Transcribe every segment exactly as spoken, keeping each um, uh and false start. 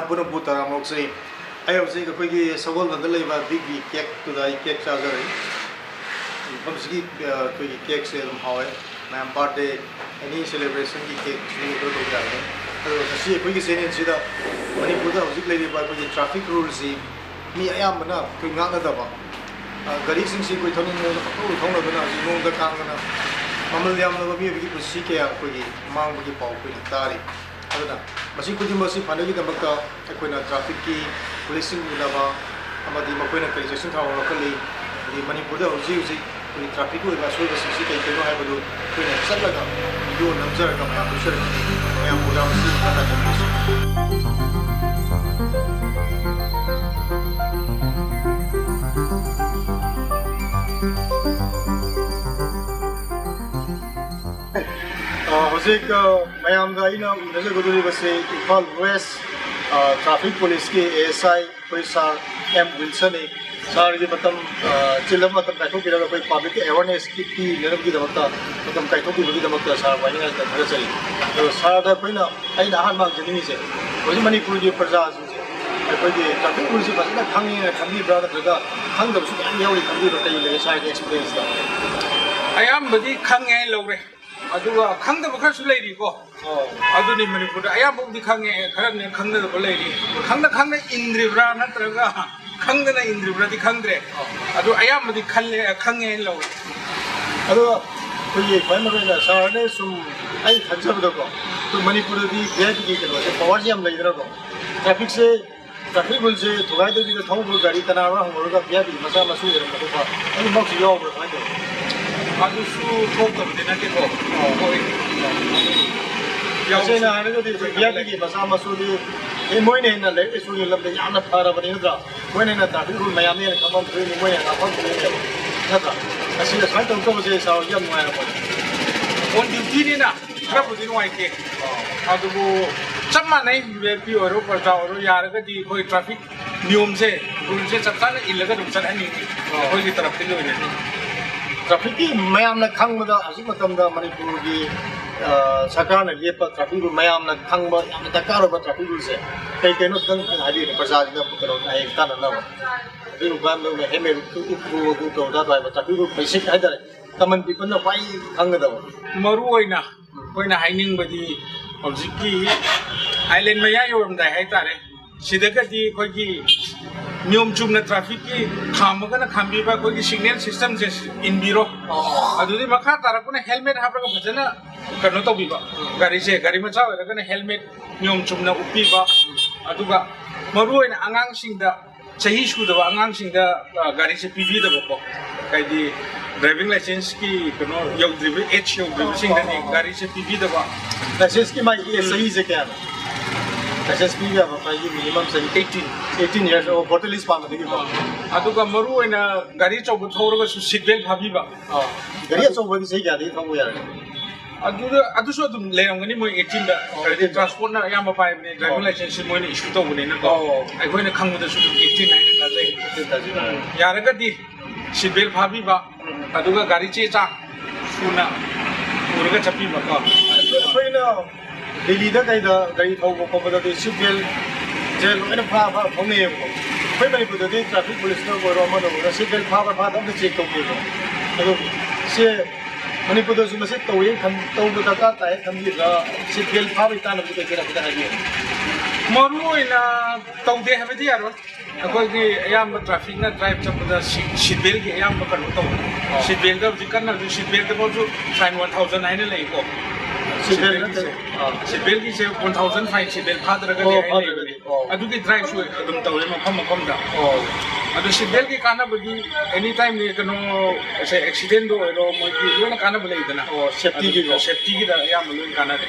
ꯄꯨꯝꯅꯃꯛꯄꯨ ꯇꯔꯥꯝꯅ ꯑꯣꯛꯆꯔꯤ꯫ ꯑꯩ ꯍꯧꯖꯤꯛ ꯑꯩꯈꯣꯏꯒꯤ ꯁꯒꯣꯜꯕꯟꯗ ꯂꯩꯕ ꯕꯤꯛ ꯕꯤ ꯀꯦꯛꯇꯨꯗ ꯑꯩ ꯀꯦꯛ ꯆꯥꯖꯔꯤ꯫ ꯃꯐꯝꯁꯤꯒꯤ, ꯑ, ꯑꯩꯈꯣꯏꯒꯤ ꯀꯦꯛꯁꯦ ꯑꯗꯨꯝ ꯍꯥꯎꯋꯦ꯫ ꯃꯌꯥꯝ ꯕꯥꯔꯗꯦ, ꯑꯦꯅꯤ ꯁꯦꯂꯦꯕ꯭ꯔꯦꯁꯟꯒꯤ ꯀꯦꯛꯁꯨ ꯑꯣꯔꯗꯔ ꯇꯧꯕ ꯌꯥꯒꯅꯤ꯫ ꯑꯗꯣ ꯉꯁꯤ ꯑꯩꯈꯣꯏꯒꯤ ꯆꯦꯅꯦꯜꯁꯤꯗ ꯃꯅꯤꯄꯨꯔꯗ ꯍꯧꯖꯤꯛ ꯂꯩꯔꯤꯕ ꯑꯩꯈꯣꯏꯒꯤ ꯇ꯭ꯔꯥꯐꯤꯛ ꯔꯨꯜꯁꯤ ꯃꯤ ꯑꯌꯥꯝꯕꯅ ꯑꯩꯈꯣꯏ ꯉꯥꯛꯅꯗꯕ, ꯑ, ꯒꯥꯔꯤꯁꯤꯡꯁꯤ ꯑꯩꯈꯣꯏ ꯊꯧꯅꯤꯡ ꯃꯑꯣꯡꯗ ꯄꯪꯊꯧ ꯊꯧꯅꯗꯨꯅ ꯍꯧꯖꯤꯛ ꯅꯣꯡꯗ ꯀꯥꯡꯗꯅ ꯃꯃꯜ ꯌꯥꯝꯂꯕ ꯃꯤꯑꯣꯏꯕꯒꯤ ꯄꯨꯟꯁꯤ ꯀꯌꯥ ꯑꯩꯈꯣꯏꯒꯤ ꯃꯥꯡꯕꯒꯤ ꯄꯥꯎ ꯑꯩꯈꯣꯏꯅ ꯇꯥꯔꯤ꯫ ꯑꯗꯨꯅ ꯃꯁꯤ ꯈꯨꯗꯤꯡꯃꯛꯁꯤ ꯐꯅꯕꯒꯤꯗꯃꯛꯇ ꯑꯩꯈꯣꯏꯅ ꯇ꯭ꯔꯥꯐꯤꯛꯀꯤ ꯄꯨꯂꯤꯁꯁꯤꯡ ꯎꯅꯕ ꯑꯃꯗꯤ ꯃꯈꯣꯏꯅ ꯀꯔꯤ ꯆꯦꯛꯁꯤꯟ ꯊꯧꯔꯥꯡ ꯂꯧꯈꯠꯂꯤ, ꯑꯗꯒꯤ ꯃꯅꯤꯄꯨꯔꯗ ꯍꯧꯖꯤꯛ ꯍꯧꯖꯤꯛ ꯑꯩꯈꯣꯏꯒꯤ ꯇ꯭ꯔꯥꯐꯤꯛꯀꯤ ꯑꯣꯏꯕ ꯑꯁꯣꯏꯕꯁꯤꯡꯁꯤ ꯀꯔꯤ ꯀꯔꯤꯅꯣ ꯍꯥꯏꯕꯗꯨ ꯑꯩꯈꯣꯏꯅ ꯆꯠꯂꯒ ꯚꯤꯗꯤꯑꯣ ꯅꯝꯖꯔꯒ ꯃꯌꯥꯝꯗ ꯎꯠꯆꯔꯛꯀꯅꯤ꯫ ꯃꯌꯥꯝ ꯄ꯭ꯔꯣꯒ꯭ꯔꯥꯝ ꯑꯁꯤ ꯃꯈꯥ ꯇꯥꯅ ꯌꯦꯡꯕꯤꯁꯤ꯫ ꯑ, ꯍꯧꯖꯤꯛ, ꯑ, ꯃꯌꯥꯝꯗ ꯑꯩꯅ ꯎꯅꯖꯒꯗꯧꯔꯤꯕꯁꯤ ꯏꯝꯐꯥꯜ ꯋꯦꯁ, ꯑ, ꯇ꯭ꯔꯥꯐꯤꯛ ꯄꯨꯂꯤꯁꯀꯤ ꯑꯦ ꯑꯦꯁ ꯑꯥꯏ ꯑꯩꯈꯣꯏ ꯁꯥꯔ ꯑꯦꯝ ꯋꯤꯜꯁꯟꯅꯤ꯫ ꯁꯥꯔꯒꯤ ꯃꯇꯝ, ꯑ, ꯆꯤꯜꯂꯕ ꯃꯇꯝ ꯀꯥꯏꯊꯣꯛꯄꯤꯔꯒ ꯑꯩꯈꯣꯏ ꯄꯕ꯭ꯂꯤꯛꯀꯤ ꯑꯦꯋꯦꯔꯅꯦꯁꯀꯤ ꯄꯤꯅꯅꯕꯒꯤꯗꯃꯛꯇ, ꯃꯇꯝ ꯀꯥꯏꯊꯣꯛꯄꯤꯕꯒꯤꯗꯃꯛꯇ ꯁꯥꯔꯕꯨ ꯍꯥꯏꯅꯤꯡꯉꯥꯏ ꯇꯧꯖꯔꯤ꯫ ꯑꯗꯣ ꯁꯥꯔꯗ ꯑꯩꯈꯣꯏꯅ, ꯑꯩꯅ ꯑꯍꯥꯟꯕ ꯍꯪꯖꯅꯤꯡꯉꯤꯁꯦ, ꯍꯧꯖꯤꯛ ꯃꯅꯤꯄꯨꯔꯒꯤ ꯄ꯭ꯔꯖꯥꯁꯤꯡꯁꯦ ꯑꯩꯈꯣꯏꯒꯤ ꯇ꯭ꯔꯥꯐꯤꯛ ꯔꯨꯜꯁꯤ ꯐꯖꯅ ꯈꯪꯉꯦꯅ ꯈꯟꯕꯤꯕ꯭ꯔꯥ, ꯅꯠꯇ꯭ꯔꯒ ꯈꯪꯗꯕꯁꯨ ꯃꯌꯥꯝ ꯌꯥꯎꯔꯤ ꯈꯟꯕꯤꯕ꯭ꯔꯥ? ꯀꯔꯤ ꯂꯩ ꯁꯥꯔꯒꯤ ꯑꯦꯛꯁꯄꯤꯔꯤꯌꯦꯟꯁꯇ? ꯑꯌꯥꯝꯕꯗꯤ ꯈꯪꯉꯦ ꯍꯥꯏꯅ ꯂꯧꯔꯦ, ꯑꯗꯨꯒ ꯈꯪꯗꯕ ꯈꯔꯁꯨ ꯂꯩꯔꯤꯀꯣ꯫ ꯑꯣ꯫ ꯑꯗꯨꯅꯤ ꯃꯅꯤꯄꯨꯔꯗ ꯑꯌꯥꯝꯕꯕꯨꯗꯤ ꯈꯪꯉꯦ, ꯈꯔꯅ ꯈꯪꯗꯗꯕ ꯂꯩꯔꯤ꯫ ꯈꯪꯅ ꯈꯪꯅ ꯏꯟꯗ꯭ꯔꯤꯕ꯭ꯔꯥ ꯅꯠꯇ꯭ꯔꯒ ꯈꯪꯗꯅ ꯏꯟꯗ꯭ꯔꯤꯕ꯭ꯔꯥꯗꯤ ꯈꯪꯗ꯭ꯔꯦ꯫ ꯑꯣ꯫ ꯑꯗꯨ ꯑꯌꯥꯝꯕꯗꯤ ꯈꯜꯂꯦ, ꯈꯪꯉꯦ ꯍꯥꯏꯅ ꯂꯧꯔꯦ꯫ ꯑꯗꯣ ꯑꯩꯈꯣꯏꯒꯤ ꯈ꯭ꯋꯥꯏ ꯃꯔꯨ ꯑꯣꯏꯅ ꯁꯥꯔꯅ ꯁꯨꯝ ꯑꯩ ꯈꯟꯖꯕꯗꯀꯣ, ꯑꯩꯈꯣꯏ ꯃꯅꯤꯄꯨꯔꯗꯗꯤ ꯚꯤ ꯑꯥꯏ ꯄꯤꯒꯤ ꯀꯩꯅꯣꯁꯦ ꯄꯋꯥꯔꯁꯦ ꯌꯥꯝ ꯂꯩꯗꯅꯀꯣ꯫ ꯇ꯭ꯔꯥꯐꯤꯛꯁꯦ, ꯇ꯭ꯔꯥꯐꯤꯛ ꯔꯨꯜꯁꯦ ꯊꯨꯒꯥꯏꯗꯕꯤꯗ ꯊꯧꯕ ꯒꯥꯔꯤ ꯀꯅꯥꯅꯣ ꯍꯪꯉꯨꯔꯒ ꯚꯤ ꯑꯥꯏ ꯄꯤ ꯃꯆꯥ ꯃꯁꯨ ꯑꯣꯏꯔꯝꯕ ꯈꯣꯠꯄ ꯑꯗꯨꯃꯛꯁꯨ ꯌꯥꯎꯕ꯭ꯔꯥ, ꯀꯃꯥꯏꯅ ꯇꯧꯋꯤ? ꯑꯗꯨꯁꯨ ꯊꯣꯛꯇꯕꯗꯤ ꯅꯠꯇꯦꯀꯣ꯫ ꯑꯣ꯫ ꯍꯣꯏ꯫ ꯌꯥꯎꯕꯁꯨ ꯇꯁꯦꯡꯅ ꯍꯥꯏꯔꯒꯗꯤ ꯑꯩꯈꯣꯏ ꯚꯤ ꯑꯥꯏ ꯄꯤꯒꯤ ꯃꯆꯥ ꯃꯁꯨꯗꯤ, ꯑꯦ, ꯃꯣꯏꯅ ꯍꯦꯟꯅ ꯂꯥꯏꯔꯤꯛ ꯂꯥꯏꯁꯨꯒꯤ ꯂꯝꯗ ꯌꯥꯝꯅ ꯐꯔꯕꯅꯤ, ꯅꯠꯇ꯭ꯔꯥ? ꯃꯣꯏꯅ ꯍꯦꯟꯅ ꯇ꯭ꯔꯥꯐꯤꯛ ꯔꯨꯜ ꯃꯌꯥꯝꯅ ꯍꯦꯟꯅ ꯈꯪꯐꯝ ꯊꯣꯛꯏꯅꯤ, ꯃꯣꯏꯅ ꯍꯦꯟꯅ ꯉꯥꯛꯐꯝ ꯊꯣꯛꯏꯅꯦꯕ, ꯅꯠꯇ꯭ꯔꯥ? ꯑꯁꯤ ꯑꯁꯨꯃꯥꯏꯅ ꯇꯧ ꯇꯧꯕꯁꯦ ꯁꯥꯔ ꯍꯣꯏꯁꯨ ꯌꯥꯝ ꯅꯨꯡꯉꯥꯏꯔꯝꯃꯣꯏ꯫ On duty ꯅꯤꯅ ꯈꯔꯕꯨꯗꯤ ꯅꯨꯡꯉꯥꯏꯇꯦ꯫ ꯑꯗꯨꯕꯨ ꯆꯞ ꯃꯥꯟꯅꯩ, ꯚꯤ ꯑꯥꯏ ꯄꯤ ꯑꯣꯏꯔꯣ, ꯄ꯭ꯔꯖꯥ ꯑꯣꯏꯔꯣ, ꯌꯥꯔꯒꯗꯤ ꯑꯩꯈꯣꯏ ꯇ꯭ꯔꯥꯐꯤꯛ ꯅꯤꯌꯣꯝꯁꯦ, ꯔꯨꯜꯁꯦ ꯆꯞ ꯆꯥꯅ ꯏꯜꯂꯒ ꯑꯗꯨꯝ ꯆꯠꯍꯟꯅꯤꯡꯉꯤ ꯑꯩꯈꯣꯏꯒꯤ ꯇꯔꯞꯇꯒꯤ ꯑꯣꯏꯅꯗꯤ꯫ ꯇ꯭ꯔꯥꯐꯤꯛꯀꯤ ꯃꯌꯥꯝꯅ ꯈꯪꯕꯗ ꯍꯧꯖꯤꯛ ꯃꯇꯝꯗ ꯃꯅꯤꯄꯨꯔꯒꯤ ꯑ, ꯁꯔꯀꯥꯔꯅ ꯂꯦꯞꯄ traffic rule, ꯃꯌꯥꯝꯅ ꯈꯪꯕ ꯌꯥꯝꯅ ꯗꯔꯀꯥꯔ ꯑꯣꯏꯕ traffic ruleꯁꯦ ꯀꯩ ꯀꯩꯅꯣ ꯈꯤꯇꯪ ꯍꯥꯏꯕꯤꯌꯨꯅꯦ, ꯄ꯭ꯔꯖꯥꯁꯤꯡꯅ ꯀꯩꯅꯣ ꯍꯌꯦꯡ ꯇꯥꯟꯅꯅꯕ꯫ ꯑꯗꯨ ꯅꯨꯄꯥꯗꯨꯅ helmet ꯎꯞꯄꯨ, ꯑꯗꯨ ꯇꯧ, ꯑꯗꯥ ꯇꯧ ꯍꯥꯏꯕ traffic rule basic ꯍꯥꯏꯇꯥꯔꯦ, common peopleꯅ ꯈ꯭ꯋꯥꯏ ꯈꯪꯒꯗꯕ꯫ ꯃꯔꯨ ꯑꯣꯏꯅ ꯑꯩꯈꯣꯏꯅ ꯍꯥꯏꯅꯤꯡꯕꯗꯤ ꯍꯧꯖꯤꯛꯀꯤ island ꯃꯌꯥ ꯌꯧꯔꯝꯗꯥꯏ ꯍꯥꯏꯇꯥꯔꯦ, ꯁꯤꯗꯒꯗꯤ ꯑꯩꯈꯣꯏꯒꯤ ꯅꯤꯌꯣꯝ ꯆꯨꯝꯅ trafficꯀꯤ ꯈꯥꯝꯃꯒꯅ ꯈꯥꯝꯕꯤꯕ, ꯑꯩꯈꯣꯏꯒꯤ signal systemꯁꯦ ꯏꯟꯕꯤꯔꯣ꯫ ꯑꯗꯨꯗꯤ ꯃꯈꯥ ꯇꯥꯔꯛꯄꯅ helmet ꯍꯥꯞꯂꯒ ꯐꯖꯅ ꯀꯩꯅꯣ ꯇꯧꯕꯤꯕ, ꯒꯥꯔꯤꯁꯦ, ꯒꯥꯔꯤ ꯃꯆꯥ ꯑꯣꯏꯔꯒꯅ helmet ꯅꯤꯌꯣꯝ ꯆꯨꯝꯅ ꯎꯞꯄꯤꯕ, ꯑꯗꯨꯒ ꯃꯔꯨꯑꯣꯏꯅ ꯑꯉꯥꯡꯁꯤꯡꯗ, ꯆꯍꯤ ꯁꯨꯗꯕ ꯑꯉꯥꯡꯁꯤꯡꯗ, ꯑ, ꯒꯥꯔꯤꯁꯦ ꯄꯤꯕꯤꯗꯕꯀꯣ, ꯍꯥꯏꯗꯤ driving licenceꯀꯤ ꯀꯩꯅꯣ ꯌꯧꯗ꯭ꯔꯤꯕ, age ꯌꯧꯗ꯭ꯔꯤꯕꯁꯤꯡꯗꯗꯤ ꯒꯥꯔꯤꯁꯦ ꯄꯤꯕꯤꯗꯕ꯫ Licenceꯀꯤ ꯃꯥꯒꯤ ꯆꯍꯤꯁꯦ ꯀꯌꯥꯅꯣ? Licence ꯄꯤꯕ ꯌꯥꯕ ꯃꯥꯒꯤ minimum ꯆꯍꯤ eighteen꯫ Eighteen years, ꯑꯣ, voter list ꯄꯥꯟꯕꯗꯒꯤꯀꯣ꯫ ꯑꯗꯨꯒ ꯃꯔꯨ ꯑꯣꯏꯅ ꯒꯥꯔꯤ ꯑꯆꯧꯕ ꯊꯧꯔꯒꯁꯨ seat belt ꯐꯥꯕꯤꯕ꯫ ꯑꯥ꯫ ꯒꯥꯔꯤ ꯑꯆꯧꯕꯗꯤ ꯆꯍꯤ ꯀꯌꯥꯗꯒꯤ ꯊꯧꯕ ꯌꯥꯔꯦ? ꯑꯗꯨꯗ, ꯑꯗꯨꯁꯨ ꯑꯗꯨꯝ ꯂꯩꯔꯝꯒꯅꯤ ꯃꯣꯏ eighteenꯗ꯫ ꯑꯣ, ꯍꯥꯏꯗꯤ eighteenꯗ꯫ Transportꯅ ꯑꯌꯥꯝꯕ ꯄꯥꯏꯕꯅꯦ, driving ꯑꯣ꯫ Licenceꯁꯦ ꯃꯣꯏꯅ issue ꯇꯧꯕꯅꯤꯅꯀꯣ꯫ ꯑꯣ꯫ ꯑꯩꯈꯣꯏꯅ ꯈꯪꯕꯗꯁꯨ ꯑꯗꯨꯝ eighteen ꯍꯥꯏꯅ ꯇꯥꯖꯩ꯫ Eighteen ꯇꯥꯖꯩ꯫ ꯎꯝ꯫ ꯌꯥꯔꯒꯗꯤ seat belt ꯐꯥꯕꯤꯕ, ꯑꯗꯨꯒ ꯒꯥꯔꯤ ꯆꯦ ꯆꯥꯡ ꯁꯨꯅ ꯄꯨꯔꯒ ꯆꯠꯄꯤꯕꯀꯣ꯫ ꯑꯩꯈꯣꯏꯅ ꯗꯦꯜꯂꯤꯗ ꯀꯩꯗ ꯒꯥꯔꯤ ꯊꯧꯕ ꯈꯣꯠꯄꯗꯗꯤ seat beltꯁꯦ ꯂꯣꯏꯅ ꯐꯥ ꯐꯥ ꯊꯧꯅꯩꯌꯦꯕꯀꯣ꯫ ꯑꯩꯈꯣꯏ ꯃꯅꯤꯄꯨꯔꯗꯗꯤ traffic policeꯅ ꯑꯣꯏꯔꯣ, ꯑꯃꯅ ꯑꯣꯏꯔꯣ, seat belt ꯐꯥꯕ ꯐꯥꯗꯕ ꯑꯝꯇ check ꯇꯧꯗꯦꯕ꯫ ꯑꯗꯣ ꯁꯦ ꯃꯅꯤꯄꯨꯔꯗꯁꯨ ꯃꯁꯤ ꯇꯧꯋꯦ ꯈꯟ-, ꯇꯧꯕ ꯗꯔꯀꯥꯔ ꯇꯥꯏ ꯈꯟꯕꯤꯕ꯭ꯔꯥ? Seat belt ꯐꯥꯕꯒꯤ ꯀꯥꯟꯅꯕꯗꯤ ꯀꯩ ꯀꯩꯅꯣ ꯈꯤꯇꯪ ꯍꯥꯏꯕꯤꯌꯨ꯫ ꯃꯔꯨ ꯑꯣꯏꯅ ꯇꯧꯗꯦ ꯍꯥꯏꯕꯗꯤ ꯌꯥꯔꯣꯏ꯫ ꯑꯩꯈꯣꯏꯒꯤ ꯑꯌꯥꯝꯕ trafficꯅ drive ꯆꯠꯄꯗ seat, seat beltꯀꯤ ꯑꯌꯥꯝꯕ ꯀꯩꯅꯣ ꯇꯧꯋꯦ꯫ ꯑꯣ꯫ Seat beltꯇ ꯍꯧꯖꯤꯛ ꯀꯟꯅ ꯍꯧꯖꯤꯛ seat beltꯇꯐꯥꯎꯁꯨ fine one thousand ꯍꯥꯏꯅ ꯂꯩꯀꯣ꯫ Seat belt ꯅꯠꯇ꯭ꯔꯦ꯫ Seat beltꯒꯤꯁꯦ one thousand fine, seat belt ꯐꯥꯗ꯭ꯔꯒꯗꯤ ꯑꯣ, ꯍꯥꯏꯅ ꯐꯥꯗ꯭ꯔꯒꯗꯤ꯫ ꯂꯩꯕꯅꯦ꯫ ꯑꯣ꯫ ꯑꯗꯨꯒꯤ driveꯁꯨ ꯑꯗꯨꯝ ꯇꯧꯋꯦ ꯃꯐꯝ ꯃꯐꯝꯗ꯫ ꯑꯣ꯫ ꯑꯗꯨ seat beltꯀꯤ ꯀꯥꯟꯅꯕꯗꯤ any time ꯀꯩꯅꯣ, ꯁꯦ accidentꯗ ꯑꯣꯏꯔꯣ, ꯃꯣꯏꯒꯤ ꯂꯣꯏꯅ ꯀꯥꯟꯅꯕ ꯂꯩꯗꯅ꯫ ꯑꯣ, safetyꯒꯤꯀꯣ꯫ ꯑꯗꯨ safetyꯒꯤꯗ ꯑꯌꯥꯝꯕ ꯂꯣꯏꯅ ꯀꯥꯟꯅꯔꯦ꯫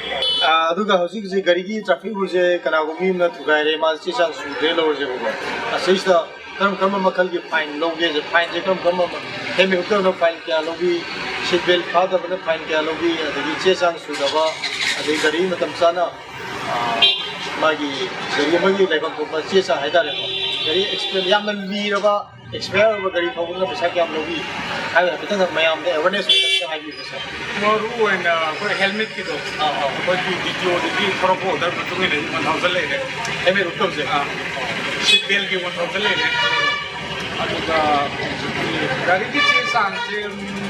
ꯑꯥ, ꯑꯗꯨꯒ ꯍꯧꯖꯤꯛ ꯍꯧꯖꯤꯛ ꯒꯥꯔꯤꯒꯤ traffic ruleꯁꯦ ꯀꯅꯥꯒꯨꯝꯕ ꯃꯤ ꯑꯃꯅ ꯊꯨꯒꯥꯏꯔꯦ, ꯃꯥ ꯆꯦ ꯆꯥꯡ ꯁꯨꯗ꯭ꯔꯦ ꯂꯧꯔꯁꯦꯕꯀꯣ꯫ ꯑꯁꯤꯁꯤꯗ ꯀꯔꯝ ꯀꯔꯝꯕ ꯃꯈꯜꯒꯤ fine ꯂꯧꯒꯦꯁꯦ, fineꯁꯦ ꯀꯔꯝ ꯀꯔꯝꯕ, helmet ꯎꯞꯇꯕꯅ fine ꯀꯌꯥ ꯂꯧꯕꯤ, seat belt ꯐꯥꯗꯕꯅ fine ꯀꯌꯥ ꯂꯧꯕꯤ, ꯑꯗꯒꯤ ꯆꯦ ꯆꯥꯡ ꯁꯨꯗꯕ, ꯑꯗꯒꯤ ꯒꯥꯔꯤ ꯃꯇꯝ ꯆꯥꯅ, ꯑꯥ, ꯃꯥꯒꯤ ꯒꯥꯔꯤ ꯑꯃꯒꯤ ꯂꯩꯐꯝ ꯊꯣꯛꯄ ꯆꯦ ꯆꯥꯡ ꯍꯥꯏꯇꯥꯔꯦꯀꯣ, ꯒꯥꯔꯤ expire ꯌꯥꯝꯅ ꯂꯤꯔꯕ, expire ꯑꯣꯏꯕ ꯒꯥꯔꯤ ꯊꯧꯕꯗꯨꯅ ꯄꯩꯁꯥ ꯀꯌꯥꯝ ꯂꯧꯕꯤ ꯍꯥꯏꯕ ꯍꯥꯏꯐꯦꯠꯇꯪ ꯃꯌꯥꯝꯗ awareness ꯑꯣꯏꯅꯕ꯫ ꯍꯥꯏꯕꯤꯌꯨ ꯁꯥꯔ꯫ ꯃꯔꯨ ꯑꯣꯏꯅ ꯑꯩꯈꯣꯏ ꯍꯦꯜꯃꯦꯠꯀꯤꯗꯣ, ꯑꯥ, ꯑꯥ꯫ ꯑꯩꯈꯣꯏꯒꯤ ꯗꯤ ꯇꯤ ꯑꯣꯗꯒꯤ ꯊꯣꯔꯛꯄ ꯑꯣꯔꯗꯔ ꯃꯇꯨꯡ ꯏꯟꯅ ꯋꯥꯟ ꯊꯥꯎꯖꯟ ꯂꯩꯔꯦ꯫ ꯍꯦꯜꯃꯦꯠ ꯎꯞꯇꯕꯁꯦ? ꯑꯥ, ꯁꯤꯠ ꯕꯦꯜꯒꯤ ꯋꯥꯟ ꯊꯥꯎꯖꯟ ꯂꯩꯔꯦ꯫ ꯑꯗꯨꯒ ꯍꯧꯖꯤꯛꯀꯤ ꯒꯥꯔꯤꯒꯤ ꯆꯦ ꯆꯥꯡꯁꯦ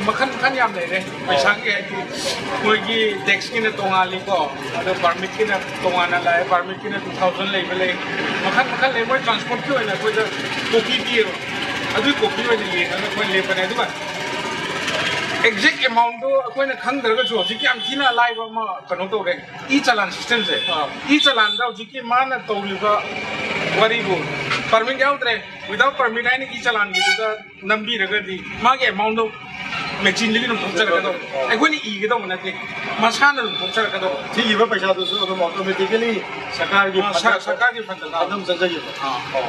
ꯃꯈꯜ ꯃꯈꯜ ꯌꯥꯝ ꯂꯩꯔꯦ꯫ ꯑꯣ꯫ ꯄꯩꯁꯥꯒꯤ ꯍꯥꯏꯗꯤ ꯃꯣꯏꯒꯤ ꯇꯦꯛꯁꯀꯤꯅ ꯇꯣꯉꯥꯜꯂꯤꯀꯣ, ꯑꯗꯣ ꯄꯥꯔꯃꯤꯠꯀꯤꯅ ꯇꯣꯉꯥꯟꯅ ꯂꯥꯛꯑꯦ, ꯄꯥꯔꯃꯤꯠꯀꯤꯅ ꯇꯨ ꯊꯥꯎꯖꯟ ꯂꯩꯕ ꯂꯩ, ꯃꯈꯜ ꯃꯈꯜ ꯂꯩ꯫ ꯃꯣꯏ ꯇ꯭ꯔꯥꯟꯁꯄꯣꯔꯠꯀꯤ ꯑꯣꯏꯅ ꯑꯩꯈꯣꯏꯗ ꯀꯣꯄꯤ ꯄꯤꯌꯦꯕ, ꯑꯗꯨꯒꯤ ꯀꯣꯄꯤ ꯑꯣꯏꯅ ꯌꯦꯡꯉꯒ ꯑꯩꯈꯣꯏ ꯂꯦꯞꯄꯅꯦ꯫ ꯑꯗꯨꯒ ꯑꯦꯛꯖꯦꯛ ꯑꯦꯃꯥꯎꯟꯗꯣ ꯑꯩꯈꯣꯏꯅ ꯈꯪꯗ꯭ꯔꯒꯁꯨ ꯍꯧꯖꯤꯛꯀꯤ ꯌꯥꯝ ꯊꯤꯅ ꯂꯥꯏꯕ ꯑꯃ ꯀꯩꯅꯣ ꯇꯧꯔꯦ, ꯏ ꯆꯂꯥꯟ ꯁꯤꯁꯇꯦꯝꯁꯦ꯫ ꯑꯥ꯫ ꯏ ꯆꯂꯥꯟꯗ ꯍꯧꯖꯤꯛꯀꯤ ꯃꯥꯅ ꯇꯧꯔꯤꯕ ꯋꯥꯔꯤꯕꯨ ꯄꯥꯔꯃꯤꯠ ꯌꯥꯎꯗ꯭ꯔꯦ, ꯋꯤꯗꯥꯎꯠ ꯄꯥꯔꯃꯤꯠ ꯍꯥꯏꯅ ꯏ ꯆꯂꯥꯟꯒꯤꯗꯨꯗ ꯅꯝꯕꯤꯔꯒꯗꯤ ꯃꯥꯒꯤ ꯑꯦꯃꯥꯎꯟꯗꯣ ꯃꯦꯆꯤꯟꯗꯒꯤ ꯑꯗꯨꯝ ꯊꯣꯛꯆꯔꯛꯀꯗꯧꯕ꯫ ꯑꯣ꯫ ꯑꯩꯈꯣꯏꯅ ꯏꯒꯗꯧꯕ ꯅꯠꯇꯦ, ꯃꯁꯥꯅ ꯑꯗꯨꯝ ꯊꯣꯛꯆꯔꯛꯀꯗꯧꯕ꯫ ꯊꯤꯈꯤꯕ ꯄꯩꯁꯥꯗꯨꯁꯨ ꯑꯗꯨꯝ ꯑꯣꯇꯣꯃꯦꯇꯤꯀꯦꯂꯤ ꯁꯔꯀꯥꯔꯒꯤ ꯑꯥ, ꯁꯔ-, ꯐꯟꯗ ꯁꯔꯀꯥꯔꯒꯤ ꯐꯟꯗꯗ ꯑꯗꯨꯝ ꯆꯪꯖꯈꯤꯕ꯫ ꯑꯥ꯫ ꯑꯣ꯫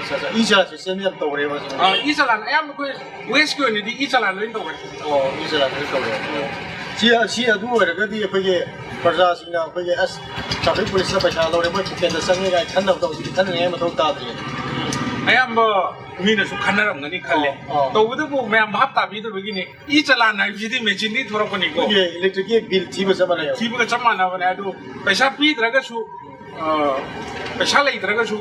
ꯑꯠꯆꯥ, ꯑꯠꯆꯥ꯫ ꯏ ꯆꯂꯥꯟ ꯁꯤꯁꯇꯦꯝ ꯌꯥꯝ ꯇꯧꯔꯦꯕ ꯍꯧꯖꯤꯛ꯫ ꯑꯥ, ꯏ ꯆꯂꯥꯟ ꯑꯌꯥꯝꯕ ꯑꯩꯈꯣꯏ ꯋꯦꯁꯀꯤ ꯑꯣꯏꯅꯗꯤ ꯏ ꯆꯂꯥꯟ ꯂꯣꯏꯅ ꯇꯧꯔꯦ꯫ ꯑꯣ, ꯏ ꯆꯂꯥꯟ ꯂꯣꯏꯅ ꯇꯧꯔꯦ꯫ ꯑꯣ꯫ ꯁꯤ, ꯁꯤ ꯑꯗꯨ ꯑꯣꯏꯔꯒꯗꯤ ꯑꯩꯈꯣꯏꯒꯤ ꯄ꯭ꯔꯖꯥꯁꯤꯡꯅ ꯑꯩꯈꯣꯏꯒꯤ, "ꯑꯁ, ꯇ꯭ꯔꯥꯐꯤꯛ ꯄꯨꯂꯤꯁꯅ ꯄꯩꯁꯥ ꯂꯧꯔꯦ, ꯃꯣꯏ ꯄꯣꯀꯦꯠꯇ ꯆꯪꯉꯦ" ꯀꯥꯏꯅ ꯈꯟꯅꯕꯗꯣ ꯍꯧꯖꯤꯛꯇꯤ ꯈꯟꯅꯅꯤꯡꯉꯥꯏ ꯃꯊꯧ ꯇꯥꯗ꯭ꯔꯦ꯫ ꯑꯌꯥꯝꯕ ꯃꯤꯅꯁꯨ ꯈꯟꯅꯔꯝꯒꯅꯤ ꯈꯜꯂꯦ꯫ ꯑꯣ, ꯑꯣ꯫ ꯇꯧꯕꯇꯕꯨ ꯃꯌꯥꯝ ꯚꯥꯞ ꯇꯥꯕꯤꯗꯕꯒꯤꯅꯦ꯫ ꯏ ꯆꯂꯥꯟ ꯍꯥꯏꯕꯁꯤꯗꯤ ꯃꯦꯆꯤꯟꯗꯒꯤ ꯊꯣꯔꯛꯄꯅꯤꯀꯣ꯫ ꯑꯩꯈꯣꯏꯒꯤ ꯏꯂꯦꯛꯇ꯭ꯔꯤꯛꯀꯤ ꯕꯤꯜ ꯊꯤꯕ ꯆꯞ ꯃꯥꯟꯅꯩ꯫ ꯊꯤꯕꯒ ꯆꯞ ꯃꯥꯟꯅꯕꯅꯦ꯫ ꯑꯗꯨ ꯄꯩꯁꯥ ꯄꯤꯗ꯭ꯔꯒꯁꯨ, ꯑ, ꯄꯩꯁꯥ ꯂꯩꯇ꯭ꯔꯒꯁꯨ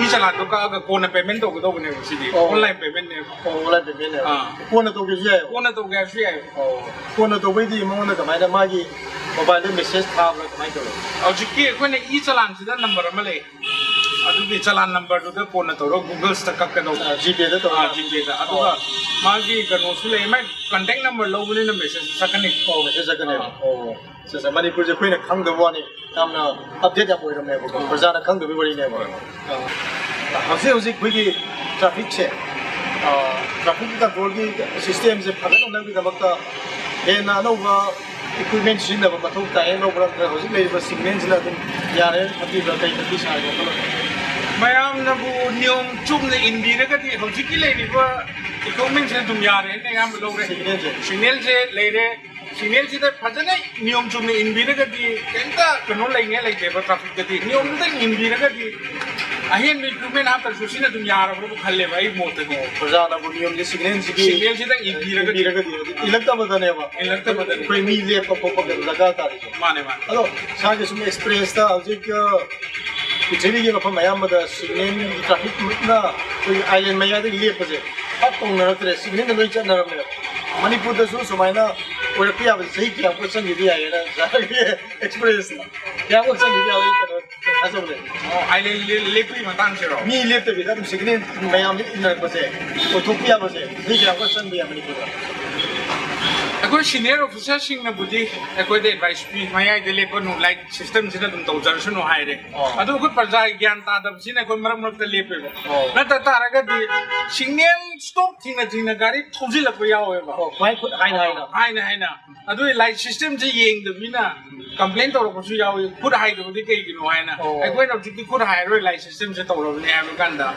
ꯏ ꯆꯂꯥꯟꯗꯣ ꯀꯛꯑꯒ ꯀꯣꯟꯅ ꯄꯦꯃꯦꯟ ꯇꯧꯒꯗꯧꯕꯅꯦꯕ ꯁꯤꯗꯤ꯫ ꯑꯣ꯫ ꯑꯣꯟꯂꯥꯏꯟ ꯄꯦꯃꯦꯟꯅꯦꯕ꯫ ꯑꯣ, ꯑꯣꯟꯂꯥꯏꯟ ꯄꯦꯃꯦꯟꯅꯦꯕ꯫ ꯑꯥ꯫ ꯀꯣꯟꯅ ꯇꯧꯒꯦꯁꯨ ꯌꯥꯏꯌꯦꯕ꯫ ꯀꯣꯟꯅ ꯇꯧꯒꯦ ꯍꯥꯏꯔꯁꯨ ꯌꯥꯏꯌꯦ꯫ ꯑꯣ꯫ ꯀꯣꯟꯅ ꯇꯧꯕꯩꯗꯤ ꯃꯉꯣꯟꯗ ꯀꯃꯥꯏꯅ, ꯃꯥꯒꯤ ꯃꯣꯕꯥꯏꯜꯗ ꯃꯦꯁꯦꯖ ꯊꯥꯕ꯭ꯔꯥ, ꯀꯃꯥꯏꯅ ꯇꯧꯋꯤ? ꯍꯧꯖꯤꯛꯀꯤ ꯑꯩꯈꯣꯏꯅ ꯏ ꯆꯂꯥꯟꯁꯤꯗ ꯅꯝꯕꯔ ꯑꯃ ꯂꯩ꯫ ꯑꯗꯨꯒꯤ ꯆꯂꯥꯟ ꯅꯝꯕꯔꯗꯨꯗ ꯀꯣꯟꯅ ꯇꯧꯔꯒ ꯒꯨꯒꯜꯁꯇ ꯀꯛꯀꯗꯧꯕ꯫ ꯑ, ꯖꯤꯄꯦꯗ ꯇꯧꯔꯒ? ꯑ, ꯖꯤꯄꯦꯗ꯫ ꯑꯗꯨꯒ ꯑꯣ꯫ ꯃꯥꯒꯤ ꯀꯩꯅꯣꯁꯨ ꯂꯩ, ꯃꯥꯒꯤ ꯀꯟꯇꯦꯛ ꯅꯝꯕꯔ ꯂꯧꯕꯅꯤꯅ ꯃꯦꯁꯦꯖ ꯆꯠꯀꯅꯤ꯫ ꯑꯣ, ꯃꯦꯁꯦꯖ ꯆꯠꯀꯅꯦꯕ꯫ ꯑꯥ꯫ ꯑꯣ, ꯑꯠꯆꯥ, ꯑꯠꯆꯥ꯫ ꯃꯅꯤꯄꯨꯔꯁꯦ ꯑꯩꯈꯣꯏꯅ ꯈꯪꯗꯕ ꯋꯥꯅꯤ, ꯌꯥꯝꯅ ꯑꯞꯗꯦꯠ ꯌꯥꯝ ꯑꯣꯏꯔꯝꯃꯦꯕꯀꯣ, ꯑꯥ꯫ ꯄ꯭ꯔꯖꯥꯅ ꯈꯪꯗꯕꯒꯤ ꯋꯥꯔꯤꯅꯦꯕ꯫ ꯍꯣꯏ, ꯍꯣꯏ꯫ ꯑꯥ, ꯍꯧꯖꯤꯛ ꯍꯧꯖꯤꯛ ꯑꯩꯈꯣꯏꯒꯤ ꯇ꯭ꯔꯥꯐꯤꯛꯁꯦ, ꯑꯥ, ꯇ꯭ꯔꯥꯐꯤꯛꯀꯤ ꯀꯟꯇ꯭ꯔꯣꯜꯒꯤ ꯁꯤꯁꯇꯦꯝꯁꯦ ꯐꯒꯠꯅꯅꯕꯒꯤꯗꯃꯛꯇ ꯍꯦꯟꯅ ꯑꯅꯧꯕ ꯏꯀ꯭ꯋꯤꯞꯃꯦꯟ ꯁꯤꯖꯤꯟꯅꯕ ꯃꯊꯧ ꯇꯥꯏ ꯂꯧꯕ꯭ꯔꯥ, ꯅꯠꯇ꯭ꯔꯒ ꯍꯧꯖꯤꯛ ꯂꯩꯔꯤꯕ ꯁꯤꯒꯅꯦꯜꯁꯤꯅ ꯑꯗꯨꯝ ꯌꯥꯔꯦ ꯈꯟꯕꯤꯕ꯭ꯔꯥ, ꯀꯩ ꯈꯟꯕꯤ ꯁꯥꯔꯒꯦ ꯋꯥꯈꯜꯂꯣꯟ? ꯃꯌꯥꯝꯅꯕꯨ ꯅꯤꯌꯣꯝ ꯆꯨꯝꯅ ꯏꯟꯕꯤꯔꯒꯗꯤ ꯍꯧꯖꯤꯛꯀꯤ ꯂꯩꯔꯤꯕ ꯏꯀ꯭ꯋꯤꯞꯃꯦꯟꯁꯦ ꯑꯗꯨꯝ ꯌꯥꯔꯦꯅ ꯑꯌꯥꯝꯕ ꯂꯧꯔꯦ꯫ ꯁꯤꯒꯅꯦꯜꯁꯦ? ꯁꯤꯒꯅꯦꯜꯁꯦ ꯂꯩꯔꯦ, ꯁꯤꯒꯅꯦꯜꯁꯤꯗ ꯐꯖꯅ ꯅꯤꯌꯣꯝ ꯆꯨꯝꯅ ꯏꯟꯕꯤꯔꯒꯗꯤ ꯀꯩꯝꯇ ꯀꯩꯅꯣ ꯂꯩꯅꯤꯡꯉꯥꯏ ꯂꯩꯇꯦꯕ ꯇ꯭ꯔꯥꯐꯤꯛꯇꯗꯤ꯫ ꯅꯤꯌꯣꯝꯗꯨꯗ ꯏꯟꯕꯤꯔꯒꯗꯤ ꯑꯍꯦꯟꯕ improvement ꯍꯥꯞꯇ꯭ꯔꯁꯨ ꯁꯤꯅ ꯑꯗꯨꯝ ꯌꯥꯔꯕ꯭ꯔꯕꯨ ꯈꯜꯂꯦꯕ ꯑꯩ ꯃꯣꯠꯇꯗꯤ꯫ ꯄ꯭ꯔꯖꯥꯅꯕꯨ ꯅꯤꯌꯣꯝꯁꯦ, signalꯁꯤꯒꯤ Signalꯁꯤꯗꯪ ꯏꯟꯕꯤꯔꯒꯗꯤ꯫ ꯏꯟꯕꯤꯔꯒꯗꯤ, ꯏꯜꯂꯛꯇꯕꯗꯅꯦꯕ ꯏꯜꯂꯛꯇꯕꯗꯅꯤ꯫ ꯑꯩꯈꯣꯏ ꯃꯤ ꯂꯦꯞꯄ ꯈꯣꯠꯄ ꯀꯩꯅꯣ ꯗꯔꯀꯥꯔ ꯇꯥꯔꯤꯁꯦ꯫ ꯃꯥꯅꯦ, ꯃꯥꯅꯦ꯫ ꯑꯗꯣ ꯏꯁꯥꯒꯤ ꯁꯨꯝ experienceꯇ ꯍꯧꯖꯤꯛ, ꯑ, ꯄ꯭ꯔꯤꯊꯤꯕꯤꯒꯤ ꯃꯐꯝ ꯑꯌꯥꯝꯕꯗ signal traffic ꯃꯨꯠꯅ ꯑꯩꯈꯣꯏꯒꯤ island ꯃꯌꯥꯏꯗꯒꯤ ꯂꯦꯞꯄꯁꯦ ꯄꯥꯛ ꯀꯧꯅꯔꯛꯇ꯭ꯔꯦ, signalꯗ ꯂꯣꯏ ꯆꯠꯅꯔꯕꯅꯦꯕ꯫ ꯃꯅꯤꯄꯨꯔꯗꯁꯨ ꯁꯨꯃꯥꯏꯅ ꯑꯣꯏꯔꯛꯄ ꯌꯥꯕꯁꯦ ꯆꯍꯤ ꯀꯌꯥꯃꯨꯛꯀ ꯆꯪꯈꯤꯕ ꯌꯥꯏꯌꯦꯅ ꯁꯥꯔꯒꯤ experienceꯇ ꯀꯌꯥꯃꯨꯛ ꯆꯪꯈꯤꯕ ꯌꯥꯕꯒꯤ ꯀꯩꯅꯣ ꯊꯥꯖꯕ ꯂꯩ? ꯑꯣ, island ꯂꯦ-, ꯂꯦꯞꯄꯒꯤ ꯃꯇꯥꯡꯁꯤꯔꯣ? ꯃꯤ ꯂꯦꯞꯇꯕꯤꯗ ꯑꯗꯨꯝ signal ꯃꯌꯥꯝꯁꯦ ꯏꯟꯅꯔꯛꯄꯁꯦ ꯑꯣꯏꯊꯣꯛꯄ ꯌꯥꯕꯁꯦ ꯆꯍꯤ ꯀꯌꯥꯃꯨꯛꯀ ꯆꯪꯕ ꯌꯥꯏ ꯃꯅꯤꯄꯨꯔꯗ? ꯑꯩꯈꯣꯏ senior officerꯁꯤꯡꯅꯕꯨꯗꯤ ꯑꯩꯈꯣꯏꯗ advice ꯄꯤ, "ꯃꯌꯥꯏꯗ ꯂꯦꯞꯄꯅꯨ, light systemꯁꯤꯅ ꯑꯗꯨꯝ ꯇꯧꯖꯔꯁꯅꯨ" ꯍꯥꯏꯔꯦ꯫ ꯑꯣ꯫ ꯑꯗꯨ ꯑꯩꯈꯣꯏ ꯄ꯭ꯔꯖꯥꯒꯤ ꯒ꯭ꯌꯥꯟ ꯇꯥꯗꯕꯁꯤꯅ ꯑꯩꯈꯣꯏ ꯃꯔꯛ ꯃꯔꯛꯇ ꯂꯦꯞꯄꯦꯕ꯫ ꯑꯣ꯫ ꯅꯠꯇ ꯇꯥꯔꯒꯗꯤ signal stop ꯊꯤꯡꯅ ꯊꯤꯡꯅ ꯒꯥꯔꯤ ꯊꯧꯖꯤꯜꯂꯛꯄ ꯌꯥꯎꯋꯦꯕ꯫ ꯑꯣ, ꯈ꯭ꯋꯥꯏ ꯈꯨꯠ ꯍꯥꯏꯅ ꯍꯥꯏꯅ꯫ ꯍꯥꯏꯅ ꯍꯥꯏꯅ꯫ ꯑꯗꯨ light systemꯁꯦ ꯌꯦꯡꯗꯕꯅꯤꯅ complain ꯇꯧꯔꯛꯄꯁꯨ ꯌꯥꯎꯋꯤ, "ꯈꯨꯠ ꯍꯥꯏꯗꯕꯗꯤ ꯀꯩꯒꯤꯅꯣ?" ꯍꯥꯏꯅ꯫ ꯑꯣ꯫ ꯑꯩꯈꯣꯏꯅ ꯍꯧꯖꯤꯛꯇꯤ ꯈꯨꯠ ꯍꯥꯏꯔꯣꯏ, light systemꯁꯦ ꯇꯧꯔꯕꯅꯦ ꯍꯥꯏꯕ ꯀꯥꯟꯗ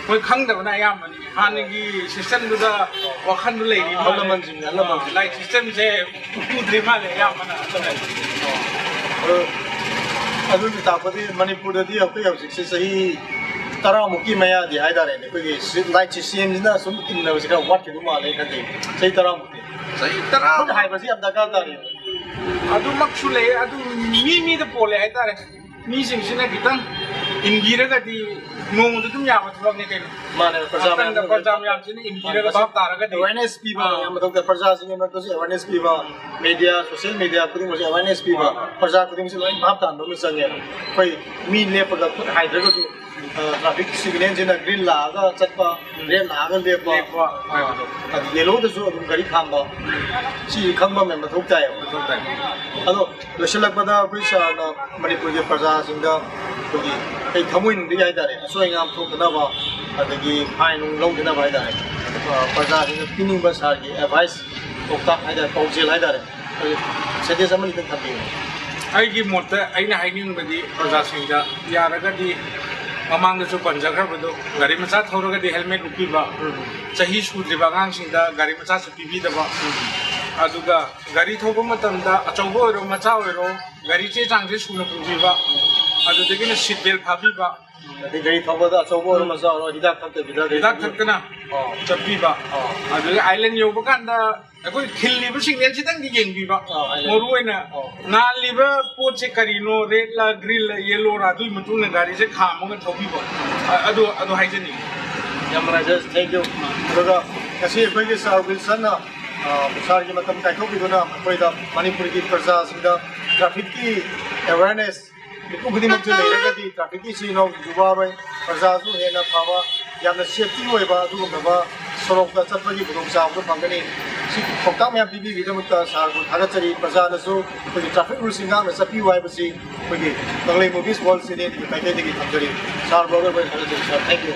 ꯃꯣꯏ ꯈꯪꯗꯕꯅ ꯑꯌꯥꯝꯕꯅꯤ꯫ ꯍꯥꯟꯅꯒꯤ systemꯗꯨꯗ ꯋꯥꯈꯜꯗꯨ ꯂꯩꯔꯤ ꯑꯍꯜ ꯃꯥꯜꯂꯦ꯫ ꯂꯃꯟꯁꯤꯡꯅ, ꯑꯍꯜ ꯂꯃꯟꯁꯤꯡꯅ꯫ Light systemꯁꯦ ꯎꯗ꯭ꯔꯤ ꯃꯥꯜꯂꯦ ꯑꯌꯥꯝꯕꯅ꯫ ꯑꯗꯨꯅ ꯑꯗꯣ ꯑꯗꯨꯅ ꯇꯥꯛꯄꯗꯤ ꯃꯅꯤꯄꯨꯔꯗꯗꯤ ꯑꯩꯈꯣꯏ ꯍꯧꯖꯤꯛꯁꯦ ꯆꯍꯤ ꯇꯔꯥꯃꯨꯛꯀꯤ ꯃꯌꯥꯗꯤ ꯍꯥꯏꯇꯥꯔꯦꯅꯦ, ꯑꯩꯈꯣꯏꯒꯤ light systemꯁꯤꯅ ꯁꯨꯝ ꯏꯟꯅꯕꯁꯦ ꯈꯔ ꯋꯥꯠꯈꯤꯗꯧ ꯃꯥꯜꯂꯦ ꯈꯟꯖꯩ꯫ ꯆꯍꯤ ꯇꯔꯥꯃꯨꯛꯇꯤ꯫ ꯆꯍꯤ ꯇꯔꯥ ꯈꯨꯠ ꯍꯥꯏꯕꯁꯤ ꯌꯥꯝ ꯗꯔꯀꯥꯔ ꯇꯥꯔꯦꯕ꯫ ꯑꯗꯨꯃꯛꯁꯨ ꯂꯩ, ꯑꯗꯨ ꯃꯤ ꯃꯤꯗ ꯄꯣꯜꯂꯦ ꯍꯥꯏꯇꯥꯔꯦ꯫ ꯃꯤꯁꯤꯡꯁꯤꯅ ꯈꯤꯇꯪ ꯏꯟꯕꯤꯔꯒꯗꯤ ꯅꯣꯡꯃꯗ ꯑꯗꯨꯝ ꯌꯥꯕ ꯊꯕꯛꯅꯤ ꯀꯩꯅꯣ꯫ ꯃꯥꯅꯦ, ꯄ꯭ꯔꯖꯥ ꯉꯥꯛꯇꯪꯗ ꯃꯌꯥꯝ ꯄ꯭ꯔꯖꯥ ꯃꯌꯥꯝꯁꯤꯅ ꯏꯟꯕꯤꯔꯒ ꯚꯥꯞ ꯇꯥꯔꯒꯗꯤ꯫ Awareness ꯄꯤꯕ ꯑꯥ꯫ ꯌꯥꯝ ꯃꯊꯧ ꯇꯥꯏ꯫ ꯄ꯭ꯔꯖꯥꯁꯤꯡꯒꯤ ꯃꯔꯛꯇꯁꯨ awareness ꯄꯤꯕ, media, social media ꯈꯨꯗꯤꯡꯃꯛꯁꯨ awareness ꯄꯤꯕ, ꯄ꯭ꯔꯖꯥ ꯈꯨꯗꯤꯡꯃꯛꯁꯨ ꯂꯣꯏ ꯚꯥꯞ ꯇꯥꯍꯟꯕ ꯑꯃ ꯆꯪꯉꯦ꯫ ꯑꯩꯈꯣꯏ ꯃꯤ ꯂꯦꯞꯄꯒ ꯈꯨꯠ ꯍꯥꯏꯗ꯭ꯔꯒꯁꯨ, ꯑ, traffic signalꯁꯤꯅ green ꯂꯥꯛꯑꯒ ꯆꯠꯄ, red ꯂꯥꯛꯑꯒ ꯂꯦꯞꯄ, ꯂꯦꯞꯄ ꯍꯥꯏꯕꯗꯣ꯫ ꯑꯗꯨ yellowꯗꯁꯨ ꯑꯗꯨꯝ ꯒꯥꯔꯤ ꯈꯥꯝꯕ, ꯁꯤ ꯈꯪꯕ ꯑꯃ ꯃꯊꯧ ꯇꯥꯏꯌꯦꯕ꯫ ꯃꯊꯧ ꯇꯥꯏ꯫ ꯑꯗꯣ ꯂꯣꯏꯁꯤꯜꯂꯛꯄꯗ ꯑꯩꯈꯣꯏ ꯁꯥꯔꯅ ꯃꯅꯤꯄꯨꯔꯒꯤ ꯄ꯭ꯔꯖꯥꯁꯤꯡꯗ ꯑꯩꯈꯣꯏꯒꯤ ꯑꯩ ꯊꯃꯣꯏꯅꯨꯡꯗꯒꯤ ꯍꯥꯏꯇꯥꯔꯦ, ꯑꯁꯣꯏ ꯑꯉꯥꯝ ꯊꯣꯛꯇꯅꯕ, ꯑꯗꯒꯤ fine ꯅꯨꯡ ꯂꯧꯗꯅꯕ ꯍꯥꯏꯇꯥꯔꯦ, ꯑ, ꯄ꯭ꯔꯖꯥꯁꯤꯡꯗ ꯄꯤꯅꯤꯡꯕ ꯁꯥꯔꯒꯤ advice, ꯄꯥꯎꯇꯥꯛ ꯍꯥꯏꯇꯥꯔꯦ, ꯄꯥꯎꯖꯦꯜ ꯍꯥꯏꯇꯥꯔꯦ, ꯑꯩꯈꯣꯏꯒꯤ sentence ꯑꯃꯅꯤꯗꯪ ꯊꯝꯕꯤꯌꯨ꯫ ꯑꯩꯒꯤ ꯃꯣꯠꯇ ꯑꯩꯅ ꯍꯥꯏꯅꯤꯡꯕꯗꯤ ꯄ꯭ꯔꯖꯥꯁꯤꯡꯗ ꯌꯥꯔꯒꯗꯤ ꯃꯃꯥꯡꯗꯁꯨ ꯄꯟꯖꯈ꯭ꯔꯕꯗꯣ, ꯒꯥꯔꯤ ꯃꯆꯥ ꯊꯧꯔꯒꯗꯤ helmet ꯎꯞꯄꯤꯕ, ꯆꯍꯤ ꯁꯨꯗ꯭ꯔꯤꯕ ꯑꯉꯥꯡꯁꯤꯡꯗ ꯒꯥꯔꯤ ꯃꯆꯥꯁꯨ ꯄꯤꯕꯤꯗꯕ, ꯑꯗꯨꯒ ꯒꯥꯔꯤ ꯊꯧꯕ ꯃꯇꯝꯗ ꯑꯆꯧꯕ ꯑꯣꯏꯔꯣ ꯃꯆꯥ ꯑꯣꯏꯔꯣ ꯒꯥꯔꯤ ꯆꯦ ꯆꯥꯡꯁꯦ ꯁꯨꯅ ꯄꯨꯕꯤꯕ, ꯑꯗꯨꯗꯒꯤꯅ ꯁꯤꯠ ꯕꯦꯜ ꯐꯥꯕꯤꯕ, ꯑꯗꯩ ꯒꯥꯔꯤ ꯊꯧꯕꯗ ꯑꯆꯧꯕ ꯑꯣꯏꯔꯣ ꯃꯆꯥ ꯑꯣꯏꯔꯣ ꯍꯤꯗꯥꯛ ꯊꯛꯇꯕꯤꯗ ꯑꯗꯩ ꯍꯤꯗꯥꯛ ꯊꯛꯇꯅ ꯑꯣ꯫ ꯆꯠꯄꯤꯕ, ꯑꯣ꯫ ꯑꯗꯨꯗꯒꯤ ꯑꯥꯏꯂꯦꯟ ꯌꯧꯕ ꯀꯥꯟꯗ ꯑꯩꯈꯣꯏ ꯈꯤꯜꯂꯤꯕ ꯁꯤꯒꯅꯦꯜꯁꯤꯗꯪꯗꯤ ꯌꯦꯡꯕꯤꯕ, ꯑꯣ, ꯑꯥꯏꯂꯦꯟ꯫ ꯃꯔꯨ ꯑꯣꯏꯅ ꯑꯣ꯫ ꯉꯥꯜꯂꯤꯕ ꯄꯣꯠꯁꯦ ꯀꯔꯤꯅꯣ, ꯔꯦꯗꯂ ꯒ꯭ꯔꯤꯟꯂ ꯌꯦꯂꯣꯔ, ꯑꯗꯨꯒꯤ ꯃꯇꯨꯡꯗ ꯒꯥꯔꯤꯁꯦ ꯈꯥꯝꯃꯒ ꯊꯧꯕꯤꯕ, ꯑ- ꯑꯗꯨ ꯑꯗꯨ ꯍꯥꯏꯖꯅꯤꯡꯉꯤ꯫ ꯌꯥꯝ ꯅꯨꯡꯉꯥꯏꯖꯔꯦ, thank you꯫ ꯑꯗꯨꯒ ꯉꯁꯤ ꯑꯩꯈꯣꯏꯒꯤ ꯁꯥꯔ ꯋꯤꯜꯁꯟꯅ, ꯑ, ꯁꯥꯔꯒꯤ ꯃꯇꯝ ꯀꯥꯏꯊꯣꯛꯄꯤꯗꯨꯅ ꯑꯩꯈꯣꯏꯗ ꯃꯅꯤꯄꯨꯔꯒꯤ ꯄ꯭ꯔꯖꯥꯁꯤꯡꯗ ꯇ꯭ꯔꯥꯐꯤꯛꯀꯤ ꯑꯦꯋꯦꯔꯅꯦꯁ ꯃꯤꯄꯨꯝ ꯈꯨꯗꯤꯡꯃꯛꯁꯨ ꯂꯩꯔꯒꯗꯤ ꯇ꯭ꯔꯥꯐꯤꯛꯀꯤ ꯏꯆꯤꯜ ꯏꯅꯥꯎꯁꯤꯡꯁꯨ ꯋꯥꯔꯣꯏ, ꯄ꯭ꯔꯖꯥꯁꯨ ꯍꯦꯟꯅ ꯐꯕ, ꯌꯥꯝꯅ ꯁꯦꯐꯇꯤ ꯑꯣꯏꯕ ꯑꯗꯨꯒꯨꯝꯂꯕ ꯁꯣꯔꯣꯛꯇ ꯆꯠꯄꯒꯤ ꯈꯨꯗꯣꯡꯆꯥꯕꯗꯨ ꯐꯪꯒꯅꯤ꯫ ꯁꯤ ꯄꯥꯎꯇꯥꯛ ꯃꯌꯥꯝ ꯄꯤꯕꯤꯕꯒꯤꯗꯃꯛꯇ ꯁꯥꯔꯕꯨ ꯊꯥꯒꯠꯆꯔꯤ꯫ ꯄ꯭ꯔꯖꯥꯅꯁꯨ ꯑꯩꯈꯣꯏꯒꯤ ꯇ꯭ꯔꯥꯐꯤꯛ ꯔꯨꯜꯁꯤꯡ ꯉꯥꯛꯅ ꯆꯠꯄꯤꯌꯨ ꯍꯥꯏꯕꯁꯤ ꯑꯩꯈꯣꯏꯒꯤ ꯀꯪꯂꯩ ꯃꯨꯚꯤꯁ ꯋꯥꯔꯜ ꯆꯦꯅꯦꯜꯒꯤ ꯃꯥꯏꯀꯩꯗꯒꯤ ꯊꯝꯖꯔꯤ꯫ ꯁꯥꯔꯕꯨ ꯑꯔꯣꯏꯕ ꯑꯣꯏꯅ ꯊꯥꯒꯠꯆꯔꯤ, ꯁꯥꯔ, thank you꯫